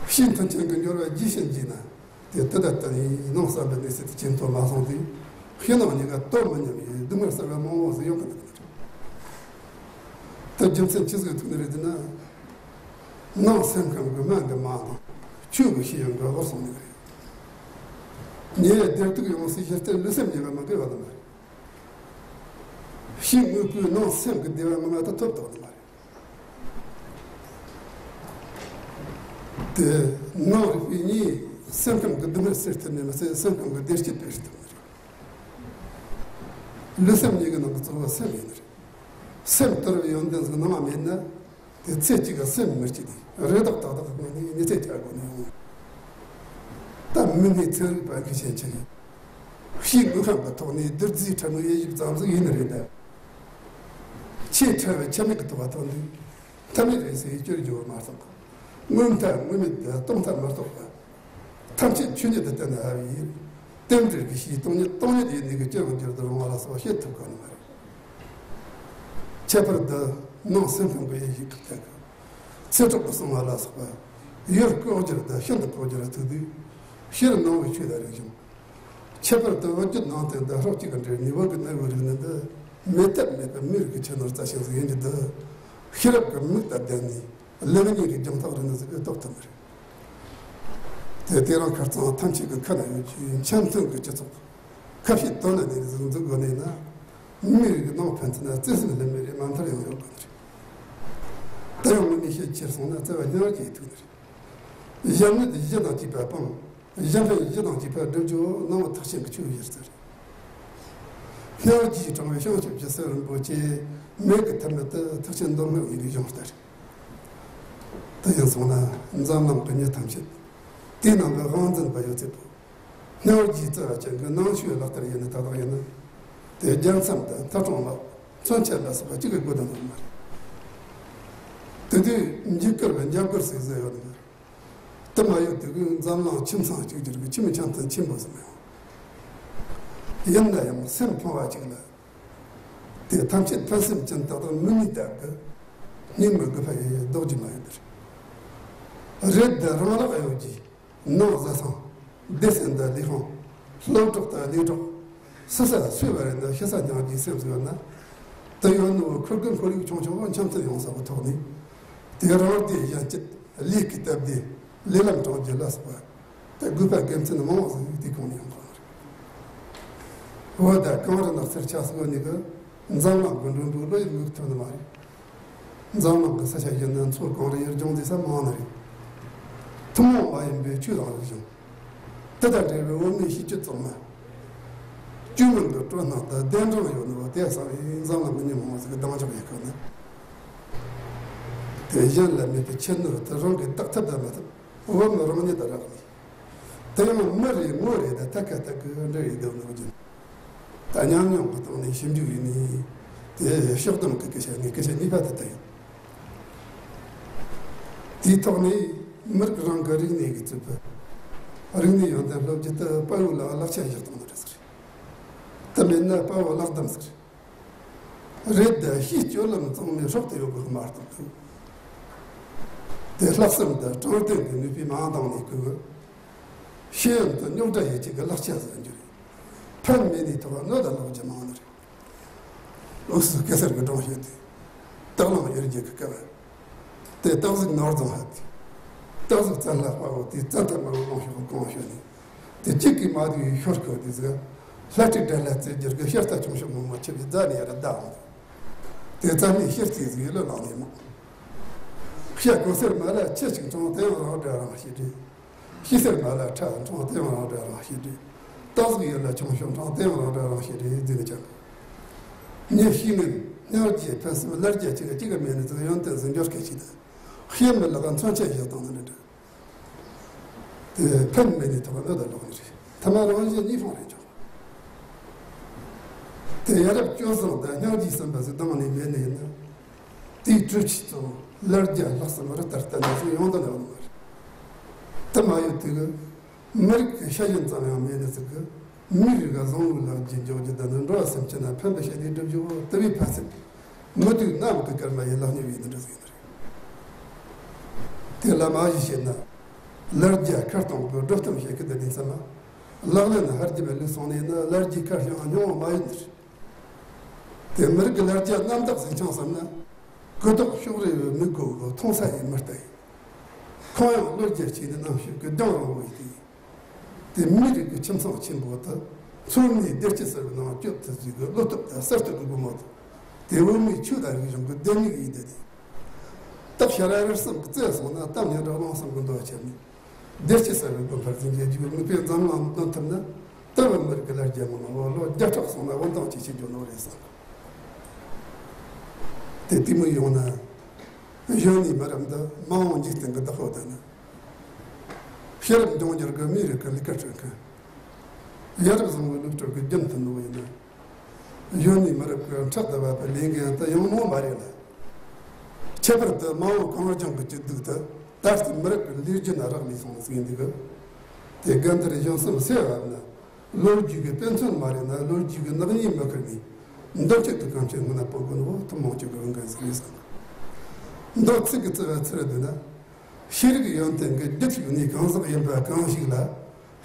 ཤེས་མཐུན་རྐྱེན་གྱི་འབྱོར་བ་རྒྱས་ཕྱིན་རྗེས་ན་དེ་ལྟ་ལྟ་ལྟ་ཡིན་ནང་བསམ་པའི་གནས་ཚུལ་དེ་ཇེ་མཐོ་མ་སོང་དུས་ཕྱི་ནང་གཉིས་ཀ་དོ་མི་མཉམ་ཡིན་སྡུག་བསྔལ་གསར་བ་མང་བོ་ཟིག་ཡོང་གི་འདུག་ད་རྒྱུ་མཚན་ཅི་ཟིག་ཐུག་ནི་རེད་ཟེར་ན། ནང་སེམས་ཁམས་ཀྱི་སྨན་གྱི་མ་དང་ཆོས་ཀྱི་ཤེས་ཡོན་གྱི་འོར་སོང་ནི་རེད། ཉེ་བའི་བདེ་སྡུག་ཡོང་སའི་གཞི་རྟེན་ལུས་སེམས་གཉིས་ཀ་མི་དགེ་བ་དུ་མ་རེད། ཕྱི་དངོས་པོའི་ནང་སེམས་ཀྱི་བདེ་བ་ངོ་མ་དུ་ཐོབ་ཐུབ་ནི་མ་རེད། དེ་ནང་རིག་པའི་གཉིས་སེམས་ཁམས་ཀྱི་སྡུག་བསྔལ་སེལ་ཐུབ་ནི་མ་ཟད་སེམས་ཁམས་ཀྱི་བདེ་སྐྱིད་སྤེལ་ཐུབ་ནི་རེད། ལུས་སེམས་གཉིས་ཀྱི་ནང་གི་གཙོ་བོ་སེམས་ཡིན་ནི་རེད། སེམས་དུལ་བའི་ཡོན་ཏན་ཟིག་ནང་མེད་ན། དེ་ཚེ་གཅིག་ག་སེམས་མི་སྐྱིད་དེ་རེ་དོགས་ཏག་ཏག་དངོས་ནས་ཉི་ཚེ་བསྐྱལ་དགོས་ནས་ཡོང་། ད་མི་སྣའི་ཚན་རིག་པ་གི་ཞན་ཆ་ཡིན། ཕྱིའི་དངོས་ཁམས་ཀྱི་ཐོག་ནས་བདུད་རྩིའི་ཕྲ་མོའི་དབྱེ་ཞིབ་ཙམ་ཟིག་ཡིན་ནི་རེད་ད། ཆེས་ཕྲ་བའི་ཆ་མེད་ཀྱི་ཐོག་ག་ཐོན་དུས་མཐའ་མེད་རེད་ཟེར་བའི་སྐྱོར་བརྗོད་མ་གཏོགས། མངོན་མཐའ་དངོས་མེད་དུ་སྟོང་མཐའ་མ་གཏོགས་པ། ཐམས་ཅད་ཆོས་ཉིད་དུ་བསྟན་ནས་ཨ་བའི་ཡིན། རྟེན་འབྲེལ་གྱི་ཕྱིའི་སྟོང་ཉིད་སྟོང་ཉིད་ཡིན་ནས་ཀྱི་སྐྱེ་བར་འགྱུར་དུ་རུང་བ་ལ་སོགས་བཤད་ཐུབ་གོ་ནི་མ་རེད། ཁྱད་པར་དུ་ནང་སེམས་ཁམས་ཀྱི་ཡེ་ཤེས་ཀྱི་ཐད་ཀྱི་ཚེ་སྲོག་གི་གསང་བ་ལ་སོགས་པ་ཡུལ་ལྐོག་གྱུར་དུ་ཤིན་ཏུ་ལྐོག་གྱུར་ཐུག་དུས་ཕྱིར་ནང་བའི་ཆོས་དང་རིག་གཞུང་། ཁྱད་པར་དུ་བོད་བརྒྱུད་ནང་བསྟན་དང་ཧྲོ་གཅིག་གི་འབྲེལ་ནུས་པ་གི་གནའ་བོའི་རིག་གནས་འདི་མེད་ཐབས་མེད་པའི་མིའི་རིགས་ཀྱི་ཁྱད་ནོར་རྩ་ཆེན་ཟིག་ཡིན་རྒྱུ་འདི་ཤེས་རབ་ཀྱི་མིག་དང་ལྡན་ནས། ལེགས་ཉེས་ཀྱི་རྒྱང་ཐག་རིང་ནི་ཟིག་གིས་རྟོགས་ཐུབ་ནི་རེད། དེ་དེ་རིང་ཁ་རྩང་ཐམས་ཅད་ཀྱི་ཁ་ན་ཡོད་ཀྱི་འཆམ་མཐུན་གྱི་སྤྱི་ཚོགས་ཁ་བཤད་དོན་ལ་གནས་ནས་ཟིག་འཛུགས་དགོས་ནས་ན། མིའི་རིགས་ཀྱི་ནང་ཕན་ཚུན་ན་བརྩེ་སེམས་ལྷད་མེད་རེད་མ་མཐར་ཡང་ཡོད་དགོས་ནི་རེད། ད་ཡང་དངོས་གནས་བཤད་ཕྱིར་སོང་ན་བརྩེ་བ་སྙིང་རྗེ་ཐུག་ནི་རེད། གཞན་ནི་གཞི་དང་བཅས་པ་སྤང་། གཞན་ཕན་གཞི་དང་བཅས་པ་བསྒྲུབ་རྒྱུ་ནང་མི་ཐེག་ཆེན་གྱི་ཆོས་གཞི་རྩ་རེད། སྔར་རྒྱས་དྲངས་པའི་བྱང་ཆུབ་ཀྱི་སེམས་རིན་པོ་ཆེ་མེད་ཀྱི་ཐབས་མེད་དུ་ཐེག་ཆེན་མདོ་སྔགས་ཡིན་གྱི་གཞུང་ལྟར། དེ་ཡིན་སོང་ན་འཛམ་གླིང་གི་མྱི་ཐམས་ཅད་དེའི་ནང་གི་དབང་འཛིན་པ་ཡོད་ཚད་པོ། སྔར་རྒྱས་རྩ་བ་ཅན་གྱི་ནང་ཆོས་ལག་བསྟར་ཡིན་ནི་ཏག་ཏག་ཡིན་ན། དེ་རྒྱལ་མཚམས་དང་ཐག་གྲོང་ལ་མཚོན་ཆ་ལ་སོགས་པ་གཅིག་གི་དགོས་དོན་ཡོད་མ་རེད། དེ་དུས་འཇིགས་སྐུལ་བའི་འཇབ་སྒོར་ཟེར་ཟེར་ཡོད་ནི་མ་རེད། དེ་མ་ཡོད་དུས་ཀྱི་འཛམ་གླིང་ཁྱིམ་ཚང་གཅིག་གྱུར་གྱི་ཁྱིམ་མི་འཆམ་མཐུན་ཆེན་པོ་ཟིག་མི་ཡོང་། ཡིན་ན་ཡང་སེམས་ཕངས་པ་གཅིག་ལ། དེ་ཐམས་ཅད་ཕུན་སུམ་ཚོགས་ཏག་ཏག་མི་ནུས་ལྟར་གི་སྙིང་མི་དགོས་པ་ཡི་ལྡོག་རྒྱུ་མ་ཡོད་དེ་རེད། རེད་དེ་རང་རག་ཡོད་ཀྱི་ནང་བཟའ་ཚང་སྡེ་ཚན་དང་ལས་ཁུངས་སློབ་གྲོགས་དང་ལས་གྲོགས་སུ་ས་སུའི་བར་དུ་ཤི་ས་མྱང་རྒྱུའི་སེམས་སུ་ཡོད་ན། དེ་ཡོད་ནོ་ཁུར་གི་ཁོར་ཡུག་ཆུང་ཆུང་བ་འཆམ་མཐུན་ཡོང་ས་གི་ཐོག་ནས་དེ་རང་སྡེ་གཞན་སྐྱིད། ལས་ཀྱི་སྟབས་བདེ། ལས་ལམ་དྲང་རྒྱུ་ལ་སོགས་པ་དགོས་པ་དགེ་མཚན་མང་བ་ཟིག་དེ་གོང་ནས་ཡོང་གི་རེད། འོ་ད་གངས་རི་ནགས་ཚལ་ཆགས་སོང་ནི་གི་འཛམ་གླིང་གི་མགྲོན་པོ་བློ་ཡིད་འགུག་ཐུབ་ནི་མ་རེད། འཛམ་གླིང་གི་ས་ཆ་གཞན་ན་མཚོ་གངས་རི་ཡུལ་ལྗོངས་འདི་ས་མང་ནི་རེད། ཐུན་མོང་མ་ཡིན་པའི་ཆོས་དང་རིག་གཞུང་། དེ་དང་འབྲེལ་བའི་བོད་མིའི་ཤེས་སྤྱོད་གཙང་མ། བཅོས་མིན་གྱི་སྤྲོ་སྣང་དང་གདན་དྲངས་ཡོད་ནོ་དེ་བསམ་ཡས་འཛམ་གླིང་མི་མང་བོ་ཟིག་གི་གདེང་འཇོག་ཡེ་གི་ནི། དེ་གཞན་ལ་མེད་པའི་ཁྱད་ནོར་དེ་རང་གིས་བརྟག་ཐབས་ད་མ་ཐུབ། བོད་མི་རང་ཉིད་དུ་རག་ནས། དེ་ཡང་མི་རེ་ངོ་རེ་དང་ཐད་ཀ་ཐད་ཀི་འབྲེལ་ཡོད་དོ་ནོ་རྒྱུན། ད་ཉམས་མྱོང་གི་སྟེང་ནས་ཞིབ་འཇུག་ཡིན་ནི། དེ་ཕྱོགས་བསྡོམས་ཀྱི་སྐད་ཆ་ནི་སྐད་ཆ་གཉིས་པ་དེ་ལྟ་ཡིན། དེའི་ཐོག་ནས་མི་རིགས་རང་གི་རིག་གནས་ཀྱི་རྩིས་པ། རིག་གནས་ཡོན་ཏན་སློབ་རྒྱུ་དེ་དཔའ་བོ་ལ་ལག་ཆ་བཞག་སྟངས་ནི་རེད་ཟེར། དེ་མེད་ན་དཔའ་བོ་ལག་བསྡམས་ཟེར། རེད་དེ་ཤེས་སྤྱོད་ལམ་གཙང་མའི་སྲོག་ཏུ་ཡོད་དགོས་མ་གཏོགས། དེ་ལྷག་བསམ་དང་དྲང་བདེན་གྱི་ནུས་པའི་མ་འདང་ནས་ཁོས་ཤེས་ཡོན་དུ་རྙོག་དྲ་ཡོད་ཅིག་གི་ལག་ཆ་ཟིན་རྒྱུ་རེད། ཕན་མེད་ནས་ཐོག་གནོད་ལ་ལོག་རྒྱུ་མང་ནི་རེད། འུ་སུ་གེ་སར་གྱི་སྒྲུང་བཤད་དེ། སྟག་ལུང་གཡུལ་རྒྱལ་གྱི་སྐབས། དེ་སྟག་གཟིག་ནོར་རྫོང་ཧད་དེ། སྟག་གཟིག་བཙན་ལྷ་དཔའ་བོ་དེ་བཙན་དུ་མ་བོ་གང་ཤོག་གང་ཤོག་ནས། དེ་གཅིག་གིས་མ་དུས་ཤོར་ཁོ་དེ་ཟིག་ལྷ་ཁྲི་དགྲ་ལྷ་རྩེ་རྒྱུར་གི་ཤར་ལྟ་ཆུང་ཤོག་མོ་མ་ཆེ་བའི་རྫ་ནས་ཡར་བདའ་འོང་། དེ་རྩ་ནས་ཤེར་རྩིས་ཟིག་ལོ་ལངས་ནས་མོ། ཤ་གོ་སེར་མ་ལ་ཁྱི་གཅིག་གྲོང་དེ་ཡང་རང་འདྲ་རང་ཤེས་རེད། ཤི་སེར་མ་ལ་ཁྲ་འཕྲང་དེ་ཡང་རང་འདྲ་རང་ཤེས་རེད། སྟག་གཟིག་ཡུལ་ལ་ཆུང་ཤོག་འཕྲང་དེ་ཡང་རང་འདྲ་རང་ཤེས་རེད་ཟེར་ནས་ཀྱང་། ཉེ་ཤི་ངན་སྙིང་རྗེ་ཕན་སེམས་ལར་རྒྱ་ཅིག་གཅིག་ག་མེད་ནས་ཙང་ཡོན་ཏན་ཟིན་འབྱོར་སྐད་ཅིག་དང་། ཤེས་མི་ལག་མཚོན་ཆ་བཞག་སྟངས་ནི་འདྲ། དེ་ཕན་མེད་ནས་ཐོག་གནོད་ད་ལོག་ནི་རེད། ཐ་མ་རང་བཞིན་གཉིས་ཕུང་རེད་ཆོག་དེ་ཡ་རབས་སྤྱོད་བཟང་དང་སྙིང་རྗེ་བསམ་པ་ཟིག་གདང་ནས་མེད་ནས་ཡིན་ན། དེའི་གྲོས་ཆོད་ཚོ་ལར་རྒྱ་ལྷག་བསམ་རི་ལྟར་བརྟན་ན་ཟིག་ཡོང་དོན་ཡོང་ནི་མ་རེད། དེ་མ་ཡོད་དུས་གི་མི་རིགས་ཀྱི་ཤ་ཡིན་ཙམ་ཡང་མེད་ནི་ཟིག་གི་མིའི་རིགས་ལ་བཟང་བོའི་ལག་རྗེས་འཇོག་རྒྱུ་དང་ནི་འགྲོ་བ་སེམས་ཅན་ལ་ཕན་པའི་ཤ་དེ་སྒྲུབ་རྒྱུ་བོ་དེ་བས་ཕན་སེམས། མི་དུས་ནམ་གི་སྐར་མ་ཡི་ལག་ཉེ་བའི་འདི་འདྲ་ཟིག་ཡིན་ནི་རེད། དེ་ལ་མ་གཞི་བཤད་ན། ལར་རྒྱ་ཁ་སྟོང་གི་སྒྲུབ་ཐབས་བཤད་ཀི་འདི་དེ་ཚང་མ། ལག་ལེན་ཧར་རྒྱབ་ལུས་སོང་ནས་ནི་ལར་རྒྱའི་ཁར་ཞིང་སྙིང་བོ་མ་ཡིན་ནི་རེད། དེ་མི་རིགས་ཀྱི་ལར་རྒྱ་རྣམ་དག་ཟིག་ཆང་བསམ་ན། གུ་དོག་ཕྱོགས་རེ་བའི་མི་གོ་གི་མཐོང་ས་ཡི་མི་ལྟ་ཡིན། ཁོང་ཡང་བློ་རྒྱ་ཆེ་ནི་རྣམ་ཤེས་ཀྱི་གདོང་རིང་བོ་ཡིན་ཏེ། དེ་མི་རིགས་ཀྱི་ཁྱིམ་ཚང་ཆེན་པོ་དུ་མཚོན་ནས་བདེ་སྐྱིད་ཟེར་བའི་ནང་སྐྱོབ་ཐུབ་ཟིག་གི་བློ་སྟོབས་དང་གསར་གཏོད་ཀྱི་སྒོ་མོ་དུ། དེ་བོད་མིའི་ཆོས་དང་རིག་གཞུང་གི་ལྡེ་མིག་ཡིན་ཏེ། སྟག་ཤ་ར་རི་གསུམ་གྱི་རྩེ་སོང་ན་གཏམ་སྙན་གྲགས་གླང་གསུམ་གྱི་མདོ་ཆེན་ནི། བདེ་སྐྱིད་ཟེར་བའི་དགོན་པར་འཛིན་རྒྱལ་རྒྱུད་མིག་དཔེ་འཛམ་གླིང་སྟོན་ཐུབ་ན། ལྟ་བུ་མི་རིགས་ཀྱི་ལར་རྒྱ་མང་བོ་ལོ་བརྒྱ་ཕྲག་སོང་ན་བོད་འདང་ཅི་ཆེ་རྒྱུ་ནོ་རེད་བསམ། དེ་དེ་མོ་ཡོང་ན། གཞོན་ནུའི་མི་རབས་འདི་མ་འོངས་འཇིག་རྟེན་གྱི་བདག་པོ་དང་ནི། ཤེས་རབ་འབྱུང་འགྱུར་གྱི་མིའི་རིགས་ཀྱི་ལས་ཀ་སྤྲོད་མཁན། ཡ་རབས་བཟང་བོའི་ལུགས་སྲོལ་གྱི་རྒྱུན་མཐུད་ནོ་ཡིན་ན། གཞོན་ནུའི་མི་རབས་ཀྱི་ཕྲག་ཏུ་བབས་པའི་ལས་འགན་དེ་ཡང་མོ་མ་རེད་ལ། ཁྱད་པར་དུ་མ་འོངས་གངས་ལྗོངས་ཀྱི་སྐྱིད་སྡུག་དེ་ད་ལྟའི་མི་རབས་ཀྱི་ལས་རྒྱུ་ན་རག་ལས་སོང་ཟིག་ཡིན་འདུག་གི། དེ་དགའ་འདིར་གཞོན་གསུམ་སེ་བབས་ན། ལོ་རྒྱུས་ཀྱི་དཔེ་མཚོན་མ་རེད་ན་ལོ་རྒྱུས་ཀྱི་ནག་ཉེས་མི་ཁུར་ནས་འདོན་སྤྱོད་དུ་གང་ཆེ་སྔོན་ན་སྤོ་དགོས་ནོ་ཐུན་མོང་གཅིག་གི་འོས་འགན་ཟིག་རེད་བསམ། མདོ་ཚིག་གི་རྩི་བ་ཚུར་བསྡུ་ན། ཤེས་རིག་ཡོན་ཏན་གྱི་རྒྱུད་ཡུལ་ནས་གང་ཟག་ཡིན་པ་གང་ཞིག་ལ། བྱམས་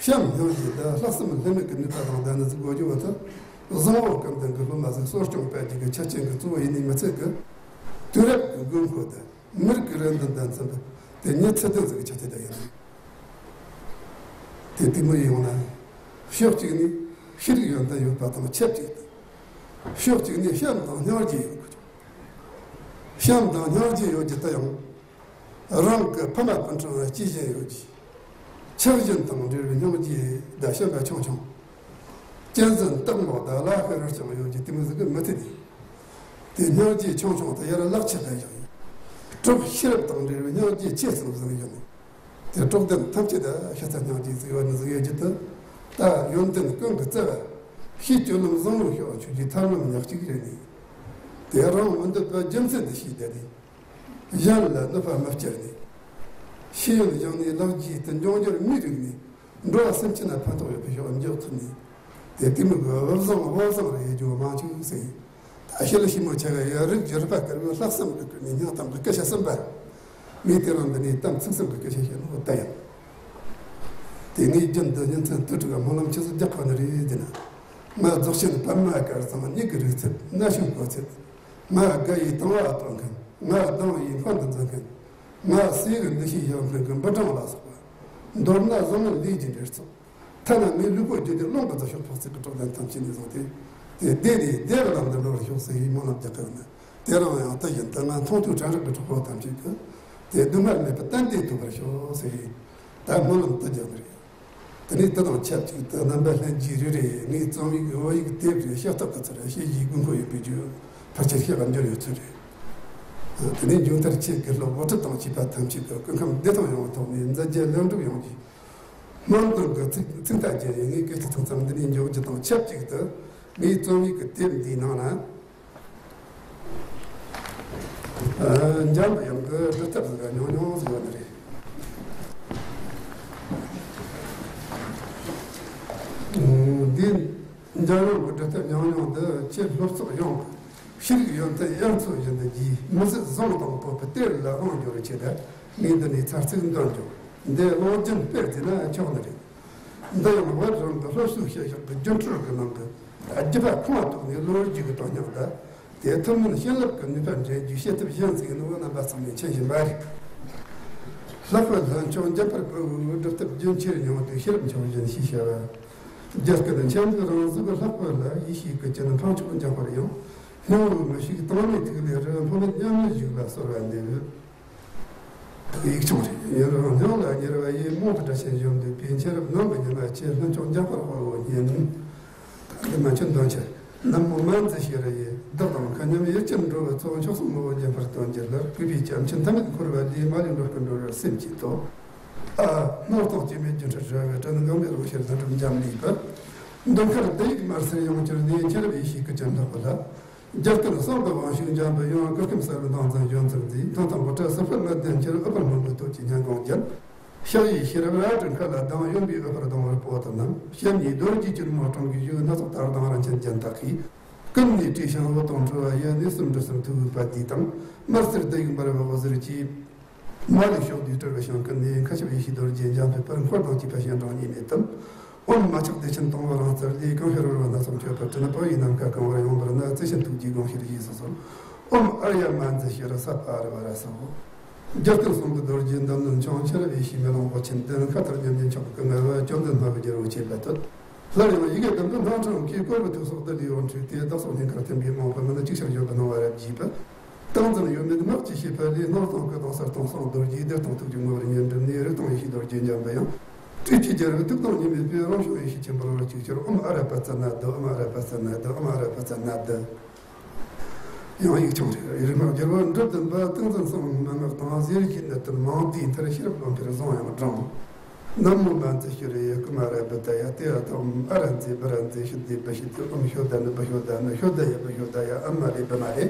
སྙིང་རྗེ་དང་ལྷག་བསམ་ལྷད་མེད་ཀྱི་ནུས་པ་དང་ལྡན་ནི་ཟིག་དགོས་རྒྱུ་བོ་དེ། བཟང་བོ་སྐལ་ལྡན་གྱི་སློབ་མ་ཟིག་གསོ་སྐྱོང་སྤེལ་རྒྱུ་གི་ཆ་རྐྱེན་གྱི་གཙོ་བོ་ཡིན་ནི་མི་ཚད་ཀི། དུས་རབས་ཀྱི་དགོས་མཁོ་དང་། མི་རིགས་ཀྱི་རེ་འདུན་དང་འཚམ་པའི་དེ་ཉིད་ཚད་ལྡན་ཟིག་གི་ཆ་དེ་ལྟ་ཡིན། དེ་དེ་མོ་ཡིན་ཡོང་ན། ཕྱོགས་གཅིག་ནས་ཤེས་རིག་ཡོན་ཏན་ཡོད་པ་དང་ཆབས་ཅིག་ཕྱོགས་གཅིག་ནས་བྱམས་དང་སྙིང་རྗེ་ཡོད་དགོས། བྱམས་དང་སྙིང་རྗེ་ཡོད་རྒྱུ་དེ་ཡང་། རང་གི་ཕ་མ་སྤུན་ཕྲེང་ལ་གཅེས་ཞེན་ཡོད་རྒྱུ། ཆགས་ཞེན་དང་འབྲེལ་བའི་སྙིང་རྗེ་དང་བྱམས་པ་ཆུང་ཆུང་། གཅན་གཟན་སྟག་མོ་དང་ལ་ཤི་རུ་ཀྱང་ཡོད་ཀྱི་དེ་མོ་ཟིག་གི་མི་ཚེ་འདི། དེ་སྙིང་རྗེ་ཆུང་ཆུང་དེ་ཡར་ལག་ཆ་ལྡན་ཡོང་། གྲོགས་ཤེས་རབ་དང་འབྲེལ་བའི་སྙིང་རྗེ་ཆེ་ཙམ་ཟིག་ཡོང་། དེ་གྲོགས་དན་ཐམས་ཅད་ལ་ཤ་ཚ་སྙིང་རྗེ་ཟིག་ཡོད་ནི་ཟིག་ཡོད་ཀྱི་དེ། ད་ཡོན་ཏན་ཀུན་གྱི་རྩ་བ། ཤེས་སྤྱོད་ལམ་བཟང་བོ་ཤོག་ཆོས་ཀྱི་ཐབས་ལམ་ཉག་གཅིག་རེད་ནི། དེ་རང་མི་འདོད་པའི་རྒྱུ་མཚན་འདི་ཤེས་བསྡད་དེ། གཞན་ལ་གནོད་པ་མི་སྐྱེལ་ནས། ཤེས་ཡོན་སྦྱངས་ནས་ལག་རྗེས་དུ་འབྱུང་འགྱུར་མིའི་རིགས་ནས་འགྲོ་བ་སེམས་ཅན་ལ་ཕན་ཐོགས་ཡོད་པའི་ཕྱོགས་འཇོག་ཐུབ་ནས། དེ་དེ་མོ་གི་བུ་བཟང་བུ་བཟང་རེ་ཡེ་རྒྱུ་མང་ཆུག་ཟེར། ད་ཤེས་ལ་ཤེས་མོ་ཆ་ག་ཡ་རིགས་བྱེ་བྲག་པ་དཀར་བའི་ལྷག་བསམ་གི་ཀུན་ནས་སྙིང་གཏམ་གི་སྐད་ཆ་གསུམ་པ། ངས་དེ་རིང་འདི་ནས་གཏམ་ཚིག་གསུམ་གི་སྐད་ཆ་བཤད་ནོ་ད་ཡིན། དེ་ངས་རྒྱུན་དུ་ཉིན་མཚན་དུས་དྲུག་སྨོན་ལམ་ཆུ་ཚོད་བརྒྱ་ཁོ་ནི་རེད་ཟེར་ན། ང་རྫོགས་ཆེན་པདྨ་དཀར་ཚང་མྱིག་གི་རིག་ཚད་སྣ་ཞུགས་གོ་ཚད། ང་དགའ་ཡི་དང་བ་སྟོན་མཁན། ང་སྡང་བའི་འཕོ་འདི་འཛིན་མཁན། ང་ཟས་ཀྱི་འདུ་ཤེས་ཡོད་མཁན་གྱི་འབུ་སྦྲང་ལ་སོགས་པ། མདོར་ན་བཟང་ངན་ལས་ཀྱི་འབྲེལ་ཚོགས། ཐ་ན་ངའི་ལུས་པོ་རྒྱུད་དེ་རླུང་གི་རྫི་ཤོག་ཕོག་ཚིག་གི་གྲོགས་ལྡན་ཐམས་ཅད་ནས་བཟུང་སྟེ། དེ་བདེ་ནས་བདེ་བའི་ལམ་དུ་འགྲོ་བར་ཤོག་ཟེར་བའི་སྨོན་ལམ་རྒྱག་གི་ཡོད་ན། དེ་རིང་ཡང་དེ་བཞིན་དུ་ང་མཐོང་ཐོས་དྲན་རེག་གི་གྲོགས་པོ་ཐམས་ཅད་ཀྱིས་དེ་སྡུག་བསྔལ་མེད་པར་གཏན་བདེ་ཐོབ་པར་ཤོག་ཟེར་ད་སྨོན་ལམ་དུ་རྒྱག་གི་རེད། དེ་ནས་དེ་དང་ཆབས་ཅིག་ཏུ་རྣམ་པ་ལྷན་རྒྱས་རེ་རེ་ངའི་རྩོམ་ཡིག་བོད་ཡིག་དེབ་རེ་ཕྱག་རྟགས་ཀྱི་ཚུལ་བྱས་རྗེས་དགོས་མཁོ་ཡོད་པའི་རྒྱུ་ཕལ་ཆེར་ཤེས་པར་འགྱུར་ཡོད་ཚུལ་རེད། དེ་ནས་མཇུག་མཐར་ཁྱེད་དགེ་སློབ་དབུ་ཁྲིད་དང་བཅས་པ་ཐམས་ཅད་ཀྱི་སྐུ་ཁམས་བདེ་ཐང་ཡོང་བའི་ཐོག་ནས་མཛད་རྗེས་ལེགས་འགྲུབ་ཡོང་རྒྱུའི་སྨོན་འདུན་གྱི་ཚིག་ཚིག་མཐའ་རྒྱན་རེ་ངས་སྐད་ཆ་ཐུང་ཙམ་འདི་ནས་འཇོག་རྒྱུ་དང་ཆབས་ཅིག་ཏུ་ངའི་རྩོམ་ཡིག་གི་དེབ་འདིའི་ནང་ན། ཨ། འཇམ་དབྱངས་ཀྱི་སྒྲུབ་ཐབས་ཟིག་ཉུང་ཉུང་ཟིག་ཡོད་ནི་རེད། འདི་འཇམ་དབྱངས་ཀྱི་སྒྲུབ་ཐབས་ཉུང་ཉུང་འདི་ཁྱེད་སློབ་ཚོགས་ཡོངས་ཀྱི་ཤེས་རིག་ཡོན་ཏན་དབྱར་མཚོ་བཞིན་དུ་རྒྱས། མི་ཟད་བཟང་དང་བོད་པའི་གཏེར་ལ་དབང་འབྱོར་ཆེད་དུ་ངས་འདི་ནས་ཚར་ཚིག་འདོན་འཇོག་འདི་བློ་སྦྱོང་སྤེལ་བྱས་ན་ཆོག་ནི་རེད། འདི་ཡང་བོད་རང་གི་སློབ་གསོའི་བྱ་གཞག་གི་རྒྱུན་འཁྱོངས་ཀྱི་ནང་གི་རྒྱུད་པ་ཁོང་ཐོག་ནས་ལོ་རྒྱུས་ཀྱི་དོན་སྙིང་དང་། དེ་ཐུན་མོང་བྱིན་རླབས་ཀྱི་ནུས་པ་འདྲེན་རྒྱུའི་བྱེད་ཐབས་གཞན་ཟིག་ཡིན་ནོ་རྣམ་པ་ཚང་མས་མཁྱེན་བཞིན་པ་རེད། ལྷག་པར་ལྷ་མཆོག་འཇམ་དཔལ་དཔའ་བོའི་སྒྲུབ་ཐབས་རྒྱུན་ཆད་མྱོང་དུས་ཤེས་རབ་མཆོག་བཞིན་ཞེས་བྱ་བ། རྒྱ་སྐད་འཆད་ཉན་རང་གཟུགས་ཀྱི་ལྷག་པར་ལ་ཡེ་ཤེས་ཀྱི་སྤྱན་འཕགས་མཆོག་འཇམ་དཔལ་དབྱངས། སྙིང་པོའི་མི་ཤིགས་དྭངས་མའི་ཐིག་ལེ་རུ་འཕོ་མེད་མཉམ་མེད་བཞུགས་ལ་གསོལ་བ་འདེབས། ཡིག་ཆུང་རེད། ཡུན་རིང་སྙིང་ལ་ཉེ་བ་ཡིས། རྨོངས་པའི་དགྲ་ཆེན་གཞོམ་འདོད་པའི། མཁྱེན་རབ་ནང་གི་ཉི་མ་ཁྱེད། ལྷུན་ཆོག་འཇམ་དཔལ་དཔའ་བོ་ཉིད། ད་གི་མན་ཆད་འདོན་ཆེད། ནམ་མོ་མན་ཛི་ཤེས་རབ་ཡི། བདག་དང་མཁའ་མཉམ་ཡུལ་གྱར་འགྲོ་བའི་ཚོགས། མཆོག་གསུམ་ངོ་བོ་འཇམ་དཔལ་དོན་གྱི་ལྷར། གུས་པས་བྱམས་ཆེན་ཐ་མལ་འཁོར་བ་ལས། མ་ལུས་འགྲོ་ཀུན་སྒྲོལ་བར་སེམས་བསྐྱེད་དོ། ཨ། སྣང་སྟོང་སྐྱེ་མེད་སྒྱུ་འཕྲུལ་དྲི་བའི་དྲི། འགག་མེད་རང་ཤེས་ལྷུན་གྲུབ་འབྱམས་ཀླས་པ། མདུན་མཁར་བསྡུ་ཡིག་དམར་སེར་ཡོངས་གྱུར་ནས། མཁྱེན་རབ་ཡེ་ཤེས་སྐུ་ཅན་ལྷག་པ་ལ། རྒྱལ་ཀུན་གསང་བའི་དབང་ཕྱུག་འཇམ་པའི་དབྱངས། སྐུ་ཁམས་གསལ་བའི་མདངས་འཛིན་བཞོན་ཚུལ་མཛེས། མཐོང་ཐང་དབུ་སྐྲ་སྲིབ་པ་ལྔ་ལྡན་ཁྱེད། ཨུཏྤལ་སྔོན་པོའི་སྟོད་ཀྱི་སྙན་དགོང་རྒྱལ། ཕྱག་གཡས་ཤེས་རབ་རལ་གྲི་མཁའ་ལ་ལྡིང་། གཡོན་པས་ཨུཏྤལ་གདོང་བར་པོ་ཏི་བསྣམས། ཞབས་གཉིས་རྡོ་རྗེ་གཅེར་མོ་སྤྲིན་གྱིས་བཞུགས། སྣ་ཚོགས་དར་དང་རིན་ཆེན་རྒྱན་དག་གིས། ཀུན་ནས་བྲེས་ཤིང་འོད་སྟོང་འཕྲོ་བ་ཡི། གནས་གསུམ་འབྲུ་གསུམ་ཐུགས་ཀྱི་དཔལ་དུས་དང་། དམར་སེར་བསྡུ་ཡིག་འབར་བའི་འོད་ཟེར་གྱིས། མ་ལུས་ཕྱོགས་བསྡུས་སྤྲུལ་པའི་ཞིང་ཀུན་ནས། མཁའ་ཁྱབ་ཡེ་ཤེས་རྡོ་རྗེ་འཇམ་དཔལ་དཔལ། འཁོར་དང་བཅས་པ་སྤྱན་དྲངས་གཉིས་མེད་དུ། ཨོཾ་མ་ཆགས་བདེ་ཆེན་སྟོང་བུ་རང་རྩལ་ལས། གང་ཤར་རོལ་པ་སྣ་ཚོགས་མཆོད་པར་བྲན། དཔའ་བོའི་ནམ་མཁའ་གང་བར་ཡོང་བར་ནི། བརྩེ་ཆེན་ཐུགས་རྗེས་དགོངས་ཕྱིར་བཞེས་སུ་གསོལ། ཨོཾ་ཨཱརྱ་མ་ཛཿ་ཤྲཱི་ས་པཱ་རི་ཝཱ་ར་སྭཱ་ཧཱ། རྒྱལ་ཀུན་གསུང་གི་རྡོ་རྗེ་ལྡན་ནི་མཆོག་མཁྱེན་རབ་ཡེ་ཤེས་མེ་ལོང་དབུ་ཆེན་ལྡན། མཁའ་ལྟར་མཉམ་ཉིད་མཆོག་གི་སྐུ་ལྔ་བ། བཅོམ་ལྡན་སྨྲ་བའི་རྒྱལ་པོ་ཆེ་བ་ཐོད། སླར་ཡང་ཡི་གེ་ལྡན་པའི་སྣང་ཁྲ་ཁྱེད། བསྐོར་བའི་ཐོས་སོགས་ཏི་ལའི་འོད་འཕྲོས་ཏེ། བདག་སོགས་སྙིང་ཁར་ཐིམ་པས་མོས་པ་མིན། ཅིག་ཤར་བཞོན་པའི་སྣང་བ་རབ་རྒྱས་པ། ཏིང་འཛིན་གཡོ་མེད་སྔགས་ཀྱི་ཤེས་པ་ལས། སྣང་སྟོང་སྐུ་དང་གསལ་སྟོང་གསང་རྡོ་རྗེ། བདེ་སྟོང་ཐུགས་ཀྱི་ངོ་བོར་ཉོན་སྒྲིབ་ནས། རིག་སྟོང་ཡེ་ཤེས་རྡོ་རྗེ་འཇམ་པའི་དབྱངས། སྤྲོས་བཅས་རྒྱལ་བའི་ཐུགས་དང་གཉིས་མེད་པའི། རང་བྱུང་ཡེ་ཤེས་ཆེན་པོར་འོད་ཅིག་ཤར། ཨོཾ་ཨ་ར་པ་ཙ་ན་དྷཱུ། ཨོཾ་ཨ་ར་པ་ཙ་ན་དྷཱུ། ཨོཾ་ཨ་ར་པ་ཙ་ན་དྷཱུ། ཡང་ཡིག་ཆུང་རེ། རིག་སྔགས་རྒྱལ་པོ་འབྲི་བདུན་པ་ཏིང་འཛིན་གསང་བའི་མན་ངག་དང་། ཟས་རིགས་ཀྱི་གནད་དོན་མང་བསྡུས་མཐར། ཤེས་རབ་བློ་འཕེལ་བཟང་ཡང་བགྲང་། ན་མོ་མ་ཛཿ་ཤྲཱི་ཡ། ཀུ་མ་ར་བུདྡྷ་ཡ། ཏདྱ་ཐཱ། ཨོཾ་ཨ་ར་ཛཿ་བུ་ར་ཛཿ་ཤུདྡྷེ་བུ་ཤུདྡྷེ། ཨོཾ་ཤོ་དྷ་ནི་བུ་ཤོ་དྷ་ནི། ཤོ་དྷ་ཡ་བུ་ཤོ་དྷ་ཡ། ཨ་མ་རེ་བུ་མ་རེ།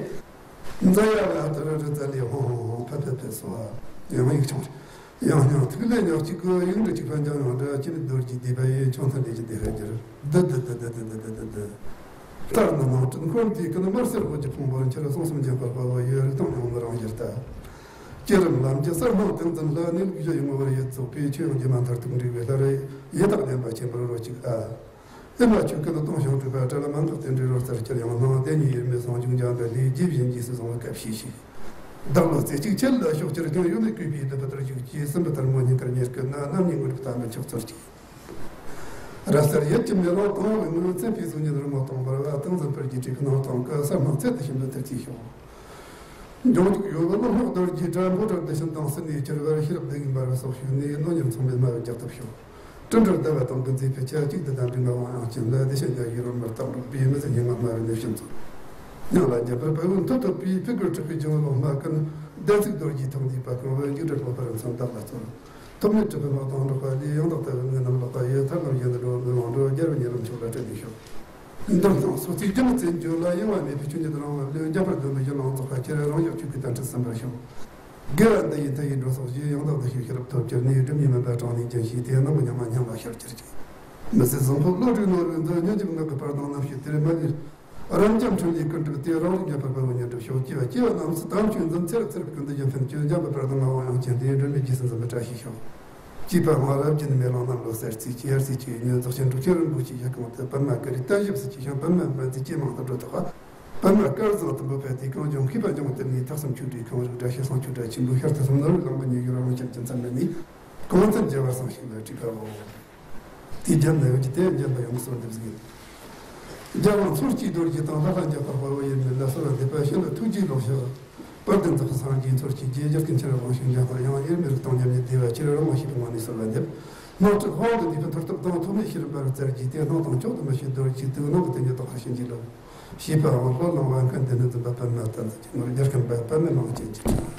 ཛ་ཡ་བ་ཏ་ར་རུ་ཙ་ལེ་ཧོ་ཧོ་ཧོ། ཕ་ཕ་ཕ་སྭཱ་ཧཱ། ཡང་ཡིག་ཆུང་རེ། ཡང་སྙིང་ཐིག་ལེ་ཉག་གཅིག་གི། ཡིག་འབྲུ་གཅིག་པ་འཇམ་དབྱངས་སྒྲ། སྐྱེ་མེད་རྡོ་རྗེའི་བཟླས་པ་ཡིས། ཆང་ཐུན་ལས་ཀྱི་བདེ་ཧ་གྱུར། བདུད་བདུད་བདུད། ལྟར་ན་ནང་བྲིས་འཁོར་འདས་ཀུན། དམར་སེར་འོད་ཀྱི་ཕུང་པོར་འཁྱིལ། གསང་གསུམ་འཇམ་དཔལ་དཔའ་བོ་ཡི། རིག་སྟོང་སྙིང་པོ་རང་ཞལ་ལྟ། བསྐྱེད་རིམ་ལམ་གྱི་གསར་སྣང་ཏིང་འཛིན་ལྷ། གནས་ལུགས་གཞི་ཡི་ངོ་བོར་ཡིད་རྫོགས་པའི། ཆོས་དབྱིངས་ཀྱི་མ་མཐར་ཐུག་འབྲས་བུའི་ལྷར། ཡི་དྭགས་བསྙེན་པ་ཆེན་པོར་རོ་གཅིག་ཨ། ཨེ་མ་ཆོས་སྐད་སྟོང་ཞིང་སྤྲོས་པ། དྲི་ལ་མན་ངག་རྟེན་འབྲེལ་རོ་རྩལ་ཁྱེར་ཡང་སྣང་། དེ་ཉིད་དབྱེར་མེད་ཟུང་འཇུག་འཇམ་དཔལ་ལས། རྗེས་བཞིན་རྗེས་སུ་བཟུང་བའི་སྐབས་ཤེས་ཤིག་བདག་བློ་རྩེ་གཅིག་ཁྱེད་ལ་ཕྱོགས་ཕྱིར་ཀྱང་། གཡོ་མེད་གུས་པས་བཏུད་པ་ལྟར་བཞུགས་ཀྱིས། སྲིན་པོ་དར་མོ་སྙིང་གར་ཉེར་སྐུ་ན། རྣམ་གཉིས་ངུར་པའི་རྟ་མགྲིན་ཕྱག་འཚལ་གྱིས། རབ་གསལ་ཡིད་ཀྱི་མེ་ལོང་དང་བའི་ངོས། མཚན་དཔེའི་གཟུགས་བརྙན་རི་མོ་སྟོང་འབར་བ། ཏིང་འཛིན་སྤུར་གྱི་བྲིས་ཁུ་སྣང་སྟོང་གི། གསལ་སྣང་ཚད་དུ་ཕྱིན་པའི་དུར་གྱིས་ཤོག་འབྱུང་འཇུག་གཡོ་བའི་བློ་སྔགས་རྡོ་རྗེའི་སྒྲ། འཕོ་བྲལ་བདེ་ཆེན་དྭངས་གསལ་ནས་གྱེར་བར། ཤེས་རབ་བདུད་ཀྱི་འབར་བའི་སོགས་ཞུགས་ནས། གནོད་ཉམས་ཚང་མས་སྨྲ་བའི་རྒྱག་ཐབས་ཤོག་སྤྲིན་བྲལ་ཟླ་བ་དང་ཀུན་རྫོས་ཕུད་ཀྱི། གཅིག་ཏུ་བསྡམས་པའི་ངག་དབང་དབྱངས་ཅན་ལ། བདེ་ཆེན་རྒྱ་ཡི་རོལ་མོར་བཏང་རོགས་པའི། མི་ཟད་སྙན་ངག་སྨྲ་བའི་གནས་ཤིན་ཚོགས། སྙིང་ལ་འཇམ་དཔལ་དཔའ་བོའི་མཐུ་ཐོབ་པའི། ཕུད་གུར་གྲུབ་པའི་འབྱུང་བའི་ལོ་མ་ཀུན། ལྡན་ཚིག་རྡོ་རྗེའི་ཐུགས་འདུས་པ་གང་བས། འཇིགས་བྲལ་སྤོབས་པར་མཚན་བདག་ལ་སྩོལ། ཐོབ་ནས་གྲུབ་པའི་སྔགས་དང་འགྲོགས་པ་ལས། ཡང་དག་ལྟ་བའི་ངོས་རྣམས་ལགས་པ་ཡི། ཐར་ལམ་གཞན་དུ་འགྲོ་བའི་མི་མང་འགྲོ། རྒྱལ་བའི་ཉེ་ལམ་མཆོག་ལ་སྤྲིན་ནས་ཤོག་འདིར་སྣང་སོགས་ཚིག་རྒྱུན་བཙན་བརྗོད་ལ། གཡེང་བ་མེད་པའི་ཆོས་ཉིད་རང་བབས་ལས། འཇམ་དཔལ་སྡོམ་པའི་ཡུལ་ལུང་རྫོགས་པ་ཁྱེར། རང་བཞག་ཆོས་སྐུའི་དལ་འཕྲིན་ཟིན་པར་ཤོག་དགེ་བ་འདི་ཡིས་མཐའ་ཡས་འགྲོ་ཚོགས་ཀྱི། ཡང་དག་བདེ་གཤེགས་ཤེས་རབ་ཐོབ་གྱུར་ནས། སྒྲིབ་གཉིས་མུན་པ་གྲངས་ལས་འཇོམས་ཤིང་། དེ་རྣམས་ཀྱི་སྙིགས་མ་སྙིང་ལ་ཤར་གྱུར་ཅིག་མི་ཟད་བཟང་པོ་བློ་གྲོས་ནོར་བུའི་མཛོད། སྙན་འཇེབས་ངག་གི་འཕར་ལྡང་རྣམ་ཤེས་གཏེར། མ་ལུས་རབ་འབྱམས་འཕྲིན་ལས་ཀུན་གྲུབ་སྟེ། རང་རིག་ཉམས་པར་དཔའ་བོ་ཉིད་འགྲུབ་ཤོག་སྐྱེ་བ་རྣམས་སུ་དམ་ཆོས་འཛིན། ཚེ་རབས་ཚེ་རབས་ཀུན་ཏུ་ཡུན་ཕན་གྱི། འཇམ་པའི་དཔལ་དང་ངག་དབང་དབྱངས་ཅན་ལྡན། སྒྲོན་མེ་རྗེས་སུ་འཛིན་པའི་བཀྲ་ཤིས་ཤོག་ཅེས་པ་སྔ་རབས་ཀྱི་མེ་ལོང་རྣམས་ལོ་གསར་ཚེས་ཀྱི་དབྱར་ཚེས་ཀྱི་ཉིན་རྫོགས་ཆེན་འབྲུག་ཆེན་རིན་པོ་ཆེའི་ཞལ་གང་དུ་པདྨ་ཀ་རའི་གཏན་བཞི་སྲིད་ཀྱི་ཞིང་། པདྨ་སྨན་རྩིས་ཇེ་མང་དུ་འགྲོ་དོགས་པ། པདྨ་སྐལ་བཟང་དུམ་བུ་འཕེལ་ཏེ། གངས་ལྗོངས་མཁས་པ་ལྗོངས་དེར་གནས། ཐེག་གསུམ་ཆོས་སྒྲའི་ཁང་བཞུགས། སྒྲ་ཞིག་གསང་མཆོག་སྒྲ་ཆེན་པོའི་ཤར་དུ་སོང་། ནོར་བུའི་གླིང་པ་ཉི་ཤུ་རང་བྱོན་གྱི་མཚན་མ་ནས། གོང་མཚན་རྒྱལ་བ་སྲས་ཞིག་ལ་བྲིས་པའོ། དེའི་རྒྱབ་ན་ཡོད་ཀྱི་དེ་འཇམ་པའི་དབྱངས་གསོལ་འདེབས་ཟིག་ཡིན། རྒྱལ་དབང་མཚོ་སྐྱེས་རྡོ་རྗེ་དང་། ལྷ་ལྷ་འཇམ་དཔལ་དཔའ་བོ་ཡིན་མིན་ལ། གསོལ་བ་འདེབས་པ་ཤིན་ཏུ་ཐུགས་རྗེའི་ལོ་ཞིག་དཔལ་ལྡན་རྫོགས་པའི་སངས་རྒྱས་མཚོ་སྐྱེས་རྗེ། རྒྱལ་ཀུན་ཁྱེད་རང་དབང་ཕྱུག་འཇམ་དཔལ་དབྱངས། དབྱེར་མེད་རིག་སྟོང་མཉམ་ཉིད་བདེ་བ་ཅིར། རང་དབང་ཤེས་པའི་ངང་ནས་གསོལ་བ་འདེབས། སྣང་སྲིད་དབང་དུ་འདུས་པའི་མཐུ་སྟོབས་དང་། ཐོགས་མེད་ཤེས་རབ་འབར་བའི་རྩལ་གྱིས། དེ་སྣང་དང་མཆོག་ཏུ་མི་ཕྱེད་རྡོ་རྗེའི་གདུང་། ནང་གི་དོན་ཉིད་རྟོགས་པར་བྱིན་གྱིས་རློབས། ཞེས་པའང་ལྷོ་ལུང་བན་དཀར་འདི་ནི་འཛིན་པ་པདྨ་བསྟན་འཛིན་གྱི་ནོར། རྒྱལ་ཁམས་པདྨའི་གླིང་ཅན་གྱི།